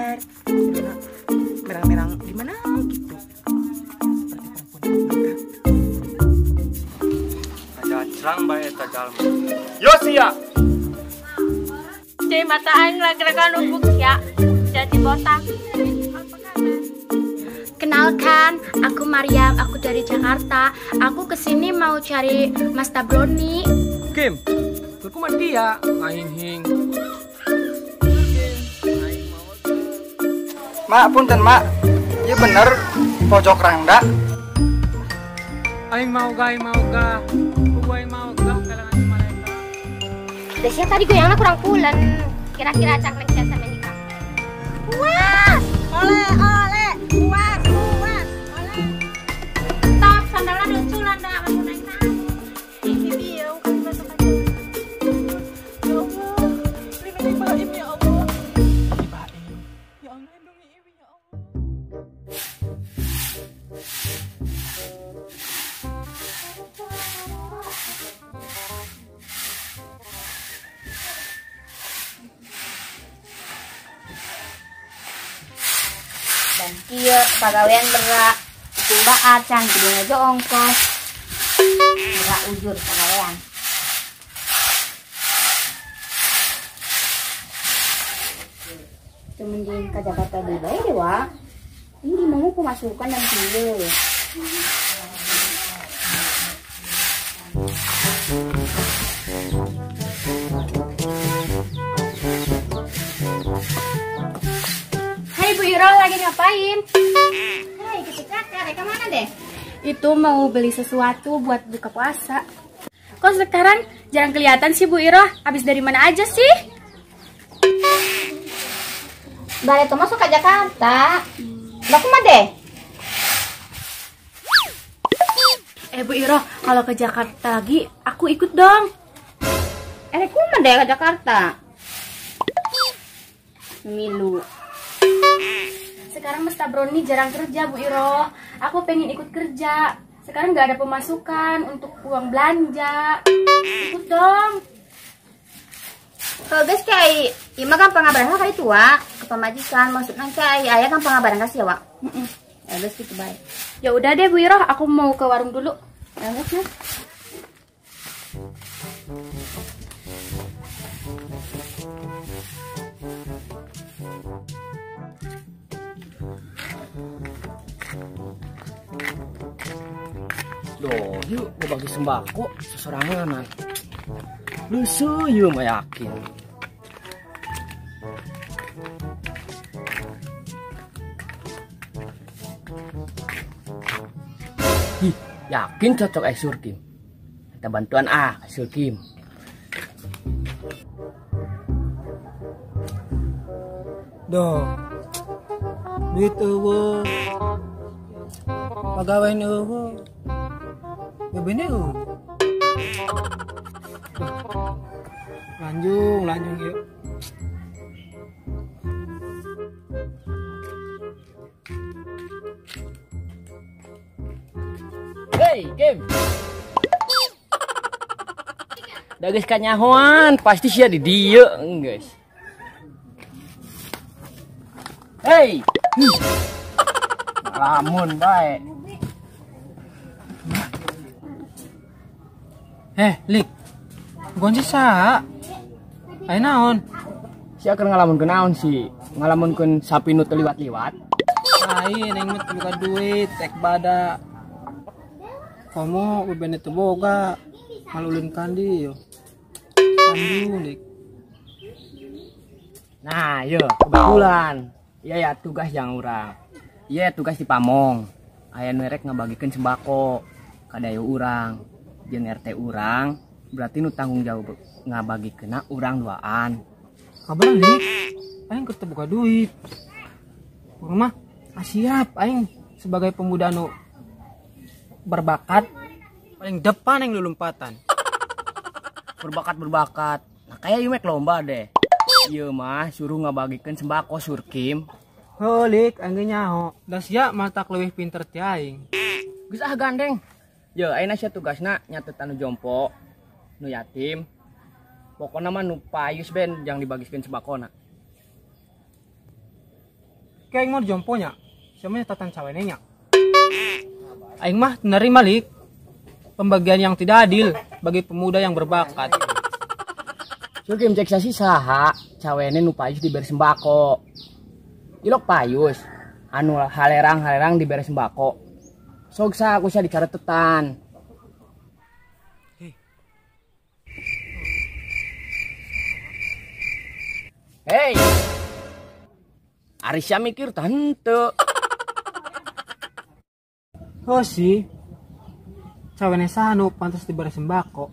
Lebar, merang-merang gimana gitu. Seperti perempuan. Kajacrang bae eta jalma. Yo sia. Cai mata aing lagi-lagi nubuk ya. Jadi botak. Kenalkan, aku Mariam, aku dari Jakarta. Aku kesini mau cari Mas Tabroni. Kim, aku mah dia ngahinghing. Mak, punten mak. Iya bener, pojok rangda. Aing mau ga, aing mau ga. Aing mau ga kalangan mereka. Desya tadi goyangnya kurang pulen. Kira-kira cangkleng jasa menikah. Puas! Oleh, oleh, puas, puas, oleh. Stop, sandalnya lucu lah, ndak kamu naik naik. Ini dia, kasih masuk aja. Ya Allah, lindungi Baim ya Allah. Baim, ya Allah lindungi Ibu ya Allah. Dan kieu pagawean berak tumba acan kudu aja ongkos berak ujur pagawean. Mending ke Jakarta dulu bae deh wa. Ini mau pemasukan dan kieu. Hai Bu Iro, lagi ngapain? Hai, ketika reka mana deh? Itu mau beli sesuatu buat buka puasa. Kok sekarang jarang kelihatan sih Bu Iro? Habis dari mana aja sih? Balik tuh masuk ke Jakarta. Lah kumaha deh? Bu Iro, kalau ke Jakarta lagi, aku ikut dong. Kumaha deh ke Jakarta? Milu. Sekarang Mas Tabroni jarang kerja, Bu Iro. Aku pengen ikut kerja. Sekarang nggak ada pemasukan untuk uang belanja. Ikut dong. Kalau guys kayak ima kan pengabaran kali tua ke pemajikan, maksudnya kayak ayah kan pengabaran kasih ya, Wak. Ya guys gitu baik. Ya udah deh Bu Iro, aku mau ke warung dulu. Ya guys ya. Loh, yuk gua bagi sembako seserangan. Lusuh yuk mah yakin. Ih, yakin cocok Surkim. Kita bantuan Surkim. Doh. Duit eueuh. Pagawean eueuh. Bebene eueuh. Lanjung, lanjung yuk. Hey, Kim. Da geus kanyahoan, pasti sia di dieu, geus. Hey. Lamun bae. Lik. Gonci saha? Aya naon? Sia keur ngalamunkeun naon sih? Ngalamunkeun sapi nu teu liwat-liwat. Lain aing mah teu boga duit, tek bada. Komo bebene teu boga. Malulun kandi yo. Kandu lik. Nah, yo kebetulan. Iya ya tugas yang urang. Iya tugas di Pamong. Aya nu rek ngabagikeun sembako ka dayo urang. Jeung RT urang, berarti nu tanggung jawab ngabagikeunna urang duaan. Kabar lik, aing keur teu boga duit. Urang mah siap aing sebagai pemuda nu berbakat paling depan yang lulumpatan. Berbakat. Nah kayak ieu mek lomba deh. Ieu mah suruh ngabagikeun sembako Surkim. Heuh lik, aing ge nyaho. Da sia matak leuwih pinter ti aing. Geus ah gandeng. Yo ayeuna sia tugasna nyatetan nu jompo, nu yatim. Pokona mah nu payus ben jang dibagikeun sembakona. Kayak aing mah jomponya. Siapa tatan cawene nya. Aing mah nerima lik pembagian yang tidak adil bagi pemuda yang berbakat. Sukim cek sasi saha cawene nu payus diberi sembako. Ilok payus anu halerang-halerang diberi sembako. Sok sa aku sia dicaretetan. Hei. Arisya mikir tante. Oh sih, cawene saha nu pantas diberi sembako.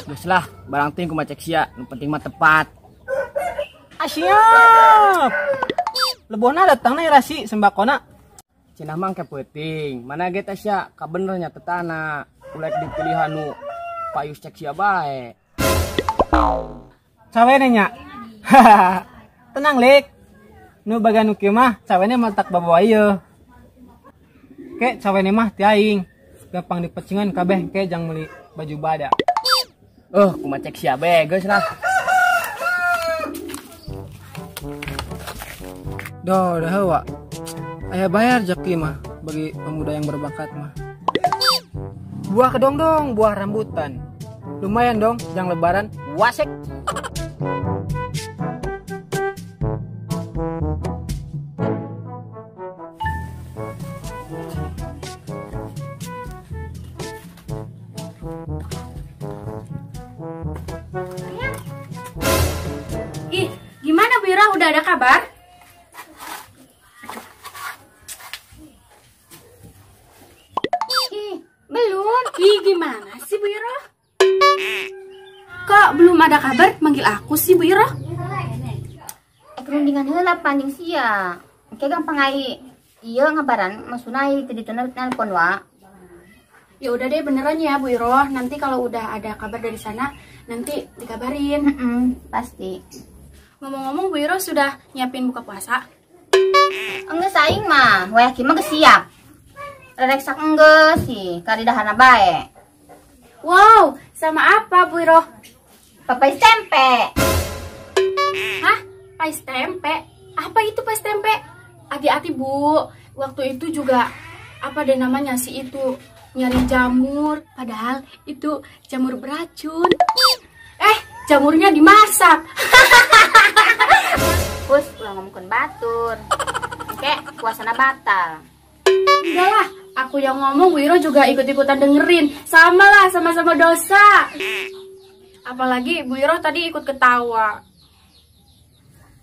Geus lah, barang ting kumaha cek sia, nu penting mah tepat. Siap. Lebona datangna irasi sembakona. Cenah mah engke peuting, mana ge teh sia kabener nya tetana, ulek dipilihan nu payus cek sia bae. Cawene nya. Tenang lik. Nu bagian nu kieu mah cawene mah tak babawa ieu. Ke cawene mah ti aing. Gampang dipecingan kabeh ke jang meuli baju bada. Kumaha cek sia bae geus lah. Doh, dah hawa. Aya bayar jeki mah bagi pemuda yang berbakat mah. Buah kedongdong, buah rambutan. Lumayan dong jang lebaran. Wasek. Ih, gimana Bu Ira? Udah ada kabar? Ih, belum. Ih, gimana sih Bu Ira? Kok belum ada kabar manggil aku sih Bu Ira? Kerundingan heula panjang sia. Engke gampang ai. Ieu ngabaran maksudna ai teu dituna nelpon wa. Ya udah deh beneran ya Bu Iroh, nanti kalau udah ada kabar dari sana nanti dikabarin. Pasti. Ngomong-ngomong Bu Iroh sudah nyiapin buka puasa? Enggeus aing mah, wayah kieu mah geus siap. Rereksak enggeus sih, karidahana bae. Wow, sama apa Bu Iroh? Papais tempe. Hah? Pais tempe? Apa itu pais tempe? Hati-hati Bu, waktu itu juga apa deh namanya si itu nyari jamur, padahal itu jamur beracun. Jamurnya dimasak. Pus, ulah ngomongkeun batur. Oke, puasana batal. Enggak lah, aku yang ngomong, Bu Iro juga ikut-ikutan dengerin. Sama lah, sama-sama dosa. Apalagi Bu Iro tadi ikut ketawa.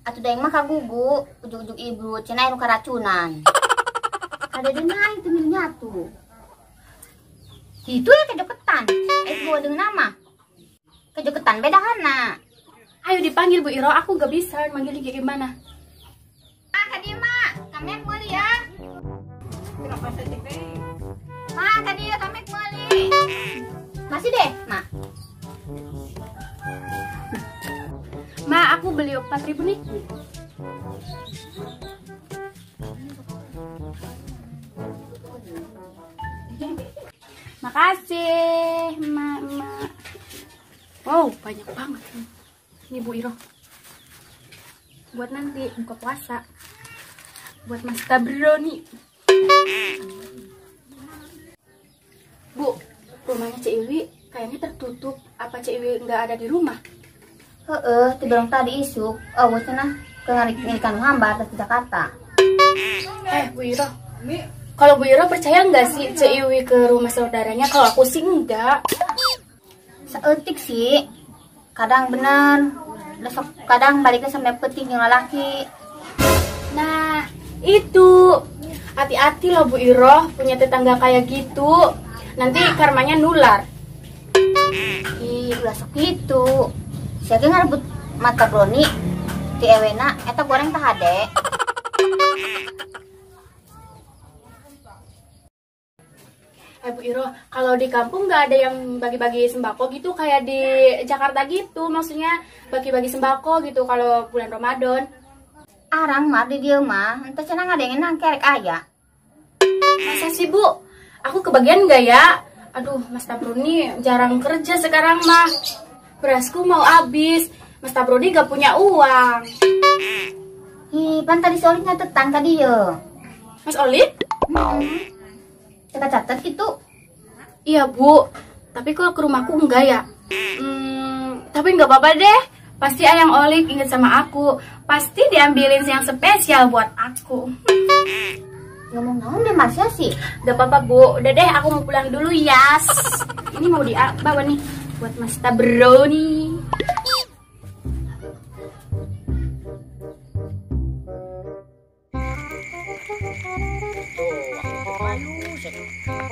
Atuh daeng mah kagugu, ujug-ujug ibu, cenah anu karacunan. Ada deuna itu milih nyatu. Itu ya kejoketan. Gua dengan nama. Kejoketan beda hana. Ayo dipanggil Bu Iro, aku gak bisa manggil kayak gimana. Ah, kadi mak, kami meuli ya. Mak, kadi ya kami meuli. Masih deh, Mak. Mak, aku beli 4.000 nih. Makasih, Mak, Mak. Wow, banyak banget nih. Ini Bu Iro. Buat nanti buka puasa. Buat Mas Tabroni. Bu, rumahnya Cik Iwi kayaknya tertutup. Apa Cik Iwi nggak ada di rumah? Heeh, tiba tadi isuk. Oh, cenah ke ngalikan hambar di Jakarta. Bu Iro. Kalau Bu Iro percaya nggak sih Cik Iwi ke rumah saudaranya? Kalau aku sih enggak. Saeutik sih. Kadang bener, kadang baliknya sampai penting yang laki. Nah, itu. Hati-hati loh Bu Iroh punya tetangga kayak gitu. Nanti karmanya nular. Ih, ulah sok gitu. Sia ge ngarebut mata broni ti ewena eta goreng tah hade. Bu Iro, kalau di kampung nggak ada yang bagi-bagi sembako gitu kayak di Jakarta gitu, maksudnya bagi-bagi sembako gitu kalau bulan Ramadan. Arang mah di dieu mah, entah cenah ngadengin nang kerek aya. Masa sih Bu? Aku kebagian nggak ya? Aduh, Mas Tabroni jarang kerja sekarang mah. Berasku mau habis, Mas Tabroni gak punya uang. Ih, pan tadi si Olik nyatetan ka dieu. Mas Olik? Heeh. Cek catet gitu. Iya, Bu. Tapi kalau ke rumahku enggak ya? Tapi enggak apa-apa deh. Pasti Ayang Olik inget sama aku. Pasti diambilin yang spesial buat aku. Ngomong naon deh Marsha sih? Gak apa-apa, Bu. Udah deh, aku mau pulang dulu ya. Ini mau dibawa nih buat Mas Tabroni.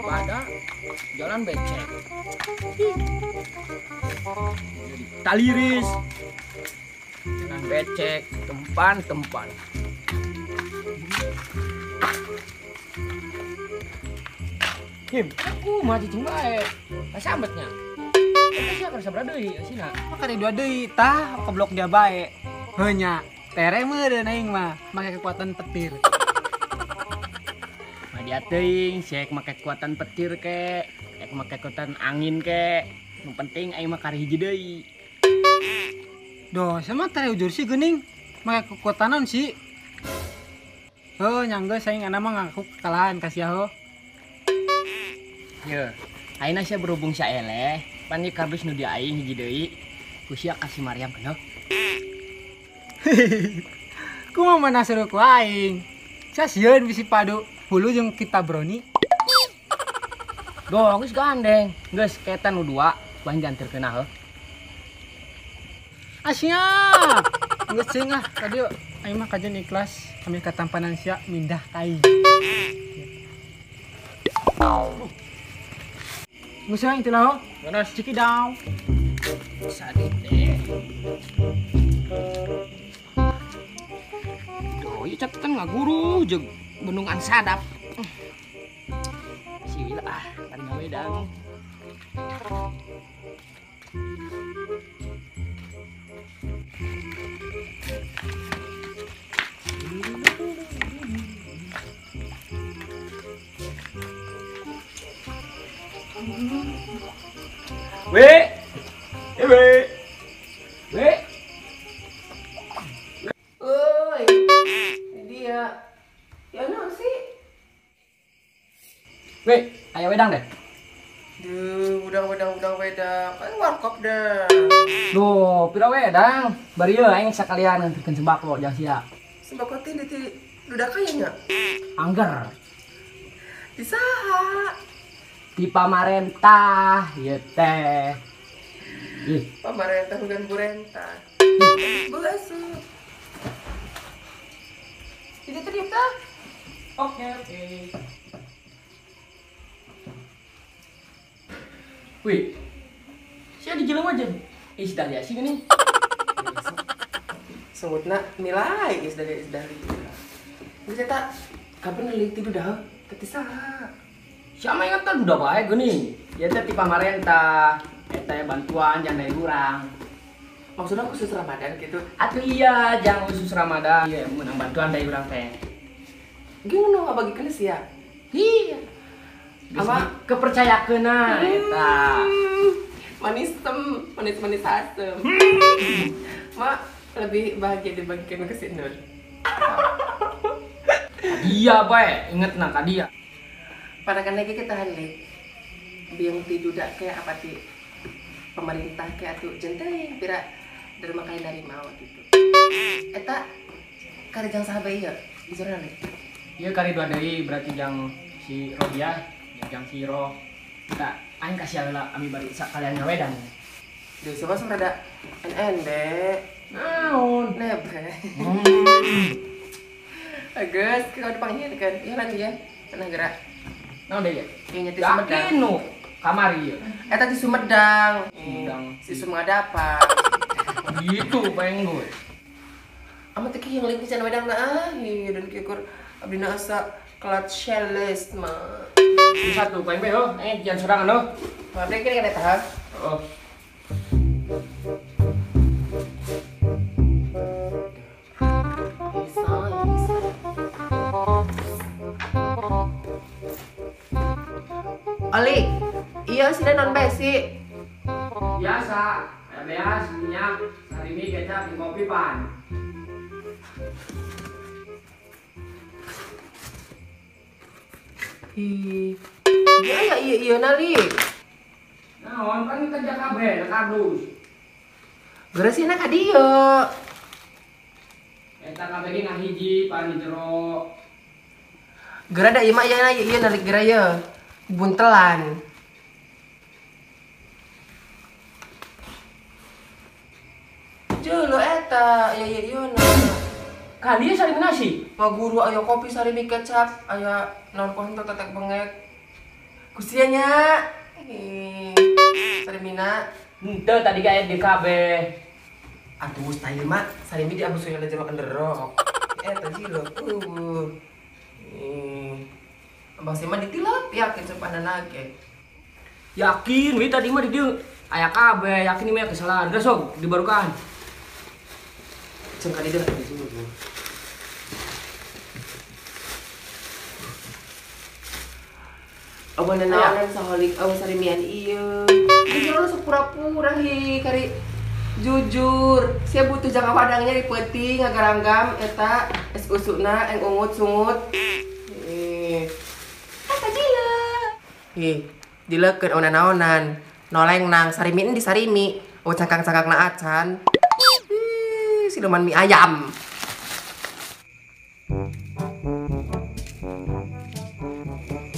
Pada jalan becek. Jadi taliris. Jalan becek, tempan-tempan. Him, aku mah cicing bae. Kasambetnya. Eta sia keur sabaraha deui asina? Mah kari dua deui tah keblok dia bae. Heuh nya, tere meureun aing mah make kekuatan petir. Dia teuing, sia make kekuatan petir ke, ek make kekuatan angin ke. Nu penting aing mah kari hiji deui. Doh, sama tere ujur sih geuning. Make kekuatan naon sih? Heuh, nya geus aing ana mah ngaku kekalahan ka sia heuh. Ye, ayeuna sia berhubung sia eleh, pan ieu kardus nu di aing hiji deui. Ku sia kasih Maryam keneuh. Kumaha mana seru ku aing. Sia sieun bisi padu hulu jeung kita brownie. Doh, geus gandeng. Geus ketan nu dua, bae dianterkeun heuh. Asiap. Geus cing ah, tadi aing mah kajeun ikhlas ambil katampanan sia mindah ka aing. Geus aing teh lah. Beres cikidau. Sadit teh. Duh, ieu catetan ngaguru jeung bendungan sadap. Si Wila ah, kan ngawedang. We. We. We. Oi. Dia. Ya naon sih? Weh, aya wedang deh. Duh, udang wedang. Kan warkop deh. Duh, pira wedang. Bari ieu aing sakalian nganterkeun sembako jang sia. Sembako teh di duda kaya nya? Angger. Di saha? Di pamarentah ieu teh. Ih, pamarentah bukan burentah. Belasuk. Jadi tadi tah. Oke, oke. Wih, sia di jelema aja. Ih, dah sih gini. Sungutna nilai is dari. Geus eta kapan leutik tidur dah? Teh saha? Siapa ingat kan udah bae geuning. Ieu teh ti pamarentah. Eta ya bantuan jang dari urang. Maksudnya khusus Ramadan gitu? Atuh iya, jang khusus Ramadan. Iya, menang bantuan dari urang teh. Gimana ngabagikeun sia? Iya. Apa kepercayakeunna eta. Manis tem, manis-manis asem. Mak lebih bahagia dibagikan ke si Nur. Dia bae, inget nah ka dia. Parakan lagi kita halik. Biang tidur dak kayak apa ti pemerintah kayak atuh jenteng pira derma kain dari mau gitu. Eta kari jang sahabat ieu di zona nih. Ieu kari dua deui berarti jang si Rodia, jang si Ro. Kita aing kasih heula ami bari sakalian ngawedang. Duh, coba sok rada NN deh. Naon? Nebe. Agus, kalau dipanggil kan, iya nanti ya, tenang gerak. Naon deh ya? Iya ti Sumedang. Nu kamari ieu. Eta ti Sumedang. Sumedang. Si Sumadapa. Gitu pengen gue. Amat teh yang lagi can wedang na ah, dan kieu abdi na asa kelat sheles mah. Satu pengen be oh, jangan sorangan oh. Abdi kira kan eta ha. Oh. Ali, iya sih non besi. Biasa, beas, minyak, sarimi, kecap, kopi pan. Ih. Ya ya iya iya nali. Naon kan kerja kabeh na kardus. Geura sina ka dieu. Eta kabeh ge ngahiji pan di jero. Geura da ieu mah ieu ieu nalik geura ye. Buntelan. Jelo eta ieu ieu ieu na. Ka dieu sarimi nasi. Ngaguru aya kopi sarimi kecap, aya naon kuah henteu tetek bengek. Ku sia nya. Ih, sarimina. Henteu tadi ge aya di kabeh. Atuh style mah sarimi di abus jero kenderok. Eta jilo. Abang sih mah ditilap yakin cepanana ge. Yakin we tadi mah di dieu aya kabeh, yakin mah kesalahan. Geus sok dibarukan. Ceng ka dieu di sini tuh. Awan nanaonan saholik awan sarimian ieu. Jujur lu sok pura-pura hi kari jujur. Sia butuh jangka wadangnya di peuting ngagaranggam eta es usukna eng ungut sungut. Ih. Eta jila. Ih, dileukeun awan nanaonan. Noleng nang sarimi di sarimi. Oh cangkang-cangkangna acan. Ih, siluman mie ayam.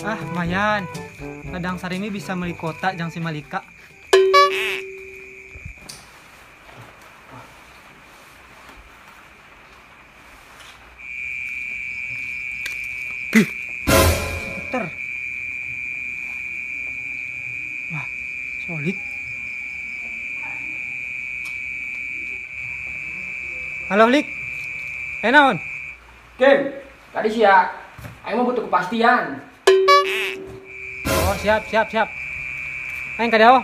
Ah, lumayan. Ladang sarimi bisa beli kota jang si Malika. Ih, skuter. Wah, solid. Halo, Lik. Naon? Kim, tadi sia aing mah butuh kepastian. Oh, siap, siap, siap. Aing ka dieu.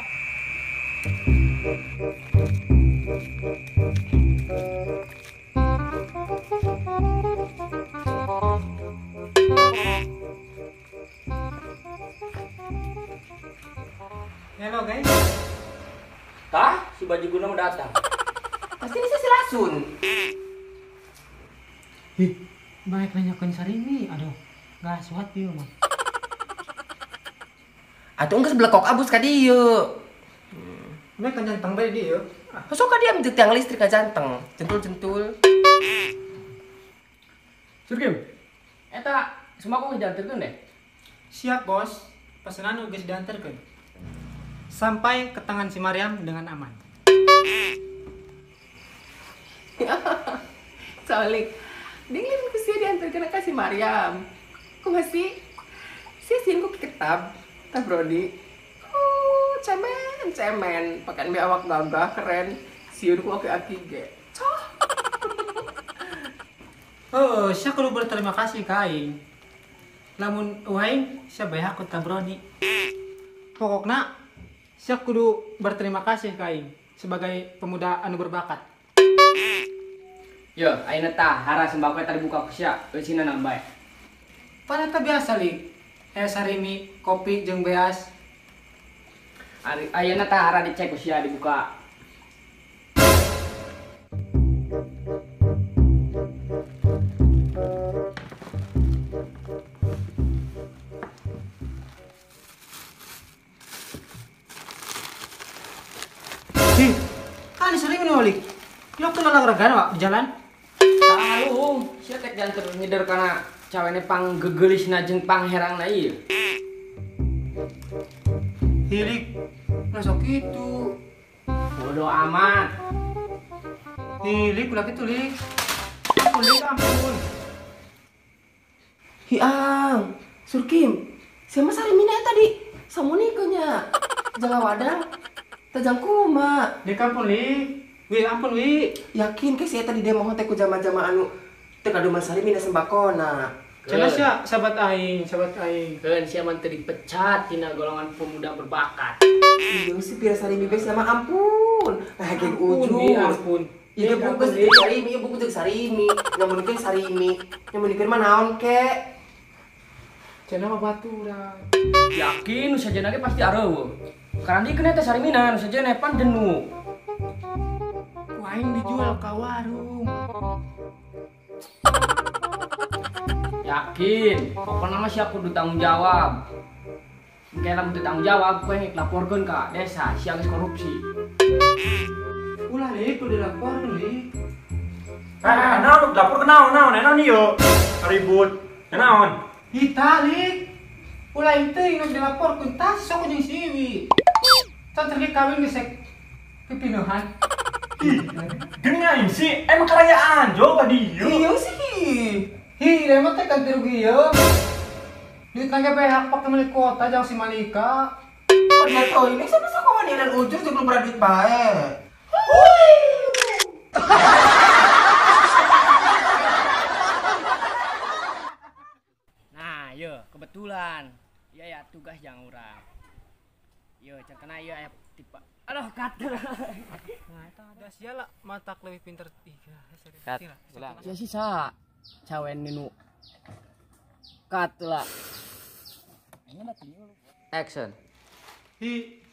Hello, guys. Tah, si baju guna mau datang. Pasti ini si Lasun. Ih, baik nanyakeun sarimi. Aduh, gaswat ieu mah. Atuh geus blekok abus ka dieu. Mereka janteng bae dieu. Sok ka dieu tiang listrik ka janteng, jentul-jentul. Surkim. Eta sembako geus dianterkeun deh. Siap, Bos. Pesanan geus dianterkeun. Sampai ke tangan si Maryam dengan aman. Solik. Dingin ku sia dianterkeun ka si Maryam. Kumaha sih? Sia sieun ku ketab. Tah Brodi. Cemen, cemen. Pakai be awak gagah keren. Sieun ku aki-aki ge. Coh. Oh, sia kudu berterima kasih ka aing. Lamun aing sia bae ku tah Brodi. Pokokna sia kudu berterima kasih ka aing sebagai pemuda anu berbakat. Yo, ayeuna tah hara sembako eta dibuka ku sia, eusina naon bae. Pan eta biasa lik. Sarimi, kopi jeung beas. Ayeuna tah hara dicek ku sia dibuka. Ih, kan sarimi nu lik. Lo kenal regan wak di jalan? Tahu, sia tek jangan ngider kana cawene pang gegelisna jeung pangherangna ieu. Hilik, masuk kitu. Bodoh amat. Hilik ulah kitu lik. Ampun lik, ampun. Hiang, Surkim. Sia mah sarimina eta di samunikeun nya. Jala wadang. Tajang kuma. Dik ampun lik. Wi ampun wi. Yakin ke sia tadi dia mohon teh ku jama-jama anu teu kaduman sarimina sembakona. Cenah sia sahabat aing, sahabat aing. Keun sia mah teu dipecat tina golongan pemuda berbakat. Ieu si pira sarimi be sia mah ampun. Nah geng ujur. Ampun. Ieu bungkus sarimi, ieu bungkus jeung sarimi. Nyamunikeun sarimi. Nyamunikeun mah naon ke? Cenah mah baturan. Yakin nu sajena ge pasti areueuh. Karandikeun eta sarimina nu sajena pan jenuh. Ku aing dijual ka warung. Yakin, pokoknya mah sia kudu tanggung jawab. Engke lamun teu tanggung jawab, kowe laporkeun ka desa sia geus korupsi. Ulah lik, kudu dilaporkeun lik. Naon lapor ke naon naon naon ieu? Ribut. Naon? Ita lik. Ulah teuing nu dilaporkeun tas sok jeung si Iwi. Can cerdik kawin geus pipinuhan. Ih, geuning aing sih, emang karayaan jo ka dieu. Iya sih. Hi, lemot teh ganti rugi ieu. Duit nangge pihak pakai milik kota jang si Malika. Ternyata ini sama sama kawan ujur juga belum pernah duit bae. Nah, yo kebetulan. Iya ya tugas yang urang. Yo cekena ieu aya tipe. Aduh, cut. Nah, eta ada sia lah matak lebih pinter tiga. Cut. Ya sih sa. Cawen nu cut lah. Action. Hi.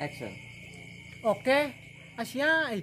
Action. Oke, Asia.